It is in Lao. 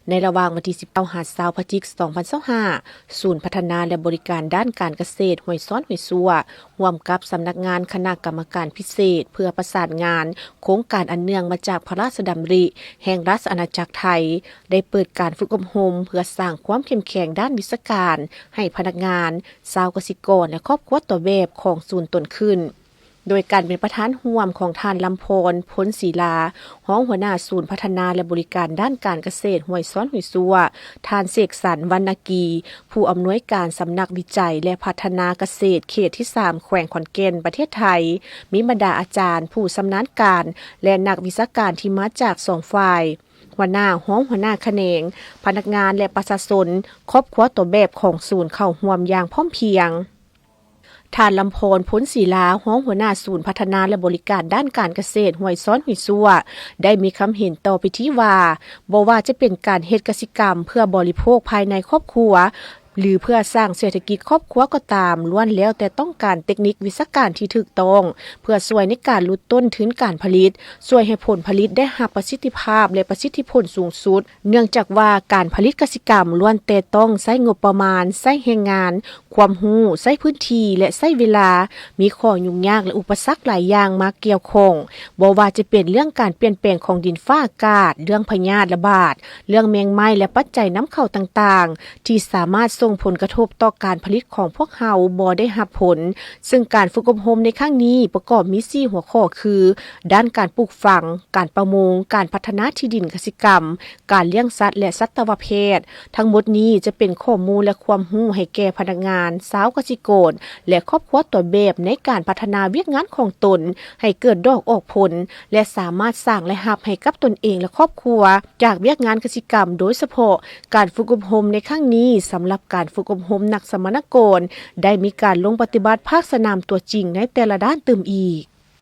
ໃນລະຫວ່າງວັນທີສິບເກົ້າ ຫາ ຊາວ ພະຈິກ ສອງພັນຊາວຫ້າ ສູນພັດທະນາ ແລະ ບໍລິການດ້ານການກະເສດຫ້ວຍຊ້ອນຫ້ວຍຊວ ຮ່ວມກັບສຳນັກງານຄະນະກຳມະການພິເສດ ເພື່ອປະສານງານໂຄງການອັນເນື່ອງມາຈາກພະລາຊະດຳລິແຫ່ງລາຊະອານາຈັກໄທ ໄດ້ເປີດການຝຶກອົບຮົມເພື່ອສ້າງຄວາມເຂັ້ມແຂງດ້ານວິຊາການໃຫ້ພະນັກງານ, ຊາວກະສິກອນ ແລະ ຄອບຄົວຕົວແບບຂອງສູນຕົນຂຶ້ນ. ໂດຍການເປັນປະທານຮ່ວມຂອງທ່ານ ລຳພອນ ພົນສີລາ ຮອງຫົວໜ້າສູນພັດທະນາ ແລະ ບໍລິການດ້ານການກະເສດຫ້ວຍຊ້ອນຫ້ວຍຊວ, ທ່ານ ເສກສັນ ວັນນະກີ ຜູ້ອຳນວຍການສຳນັກວິໄຈ ແລະ ພັດທະນາກະເສດເຂດທີສາມ ແຂວງຂອນແກ່ນ ປະເທດໄທ, ມີບັນດາອາຈານຜູ້ຊຳນານການ ແລະ ນັກວິຊາການທີ່ມາຈາກສອງຝ່າຍ, ຫົວໜ້າ, ຮອງຫົວໜ້າຂະແໜງ, ພະນັກງານ ແລະ ປະຊາຊົນ, ຄອບຄົວຕົວແບບຂອງສູນເຂົ້າຮ່ວມຢ່າງພ້ອມພຽງ. ທ່ານ ລຳພອນ ພົນສີລາ ຮອງຫົວໜ້າສູນພັດທະນາ ແລະ ບໍລິການດ້ານການກະເສດຫ້ວຍຊ້ອນຫ້ວຍຊວ ໄດ້ມີຄຳເຫັນຕໍ່ພິທີວ່າ, ບໍ່ວ່າຈະເປັນການເຮັດກະສິກຳເພື່ອບໍລິໂພກພາຍໃນຄອບຄົວ ຫຼື ເພື່ອສ້າງເສດຖະກິດຄອບຄົວກໍຕາມ, ລ້ວນແລ້ວແຕ່ຕ້ອງການເຕັກນິກວິຊາການທີ່ຖືກຕ້ອງ ເພື່ອຊ່ວຍໃນການຫຼຸດຕົ້ນທຶນການຜະລິດ, ຊ່ວຍໃຫ້ຜົນຜະລິດໄດ້ຮັບປະສິດທິພາບ ແລະ ປະສິດທິຜົນສູງສຸດ, ເນື່ອງຈາກວ່າການຜະລິດກະສິກຳລ້ວນແຕ່ຕ້ອງໃຊ້ງົບປະມານ, ໃຊ້ແຮງງານ, ຄວາມຮູ້, ໃຊ້ພື້ນທີ່ ແລະ ໃຊ້ເວລາ, ມີຂໍ້ຫຍຸ້ງຍາກ ແລະ ອຸປະສັກຫຼາຍຢ່າງມາກ່ຽວຂ້ອງ, ບໍ່ວ່າຈະເປັນເລື່ອງການປ່ຽນແປງຂອງດິນຟ້າອາກາດ, ເລື່ອງພະຍາດລະບາດ, ເລື່ອງແມງໄມ້ ແລະ ປັດໄຈນຳເຂົ້າຕ່າງໆ ທີ່ສາມາດສົ່ງຜົນກະທົບຕໍ່ການຜະລິດຂອງພວກເຮົາບໍ່ໄດ້ຮັບຜົນ. ເຊິ່ງການຝຶກອົບຮົມໃນຄັ້ງນີ້ປະກອບມີສີ່ຫົວຂໍ້ຄື ດ້ານການປູກຝັງ, ການປະມົງ, ການພັດທະນາທີ່ດິນກະສິກຳ, ການລ້ຽງສັດ ແລະ ສັດຕະວະແພດ. ທັງໝົດນີ້ຈະເປັນຂໍ້ມູນ ແລະ ຄວາມຮູ້ໃຫ້ແກ່ພະນັກງານ, ຊາວກະສິກອນ ແລະ ຄອບຄົວຕົວແບບໃນການພັດທະນາວຽກງານຂອງຕົນໃຫ້ເກີດດອກອອກຜົນ ແລະ ສາມາດສ້າງລາຍຮັບໃຫ້ກັບຕົນເອງ ແລະ ຄອບຄົວ ຈາກວຽກງານກະສິກຳ. ໂດຍສະເພາະການຝຶກອົບຮົມໃນຄັ້ງນີ້ ສຳລັບການຝຶກອົບຮົມນັກສຳມະນາກອນ ໄດ້ມີການລົງປະຕິບັດພາກສະໜາມຕົວຈິງໃນແຕ່ລະດ້ານຕື່ມອີກ.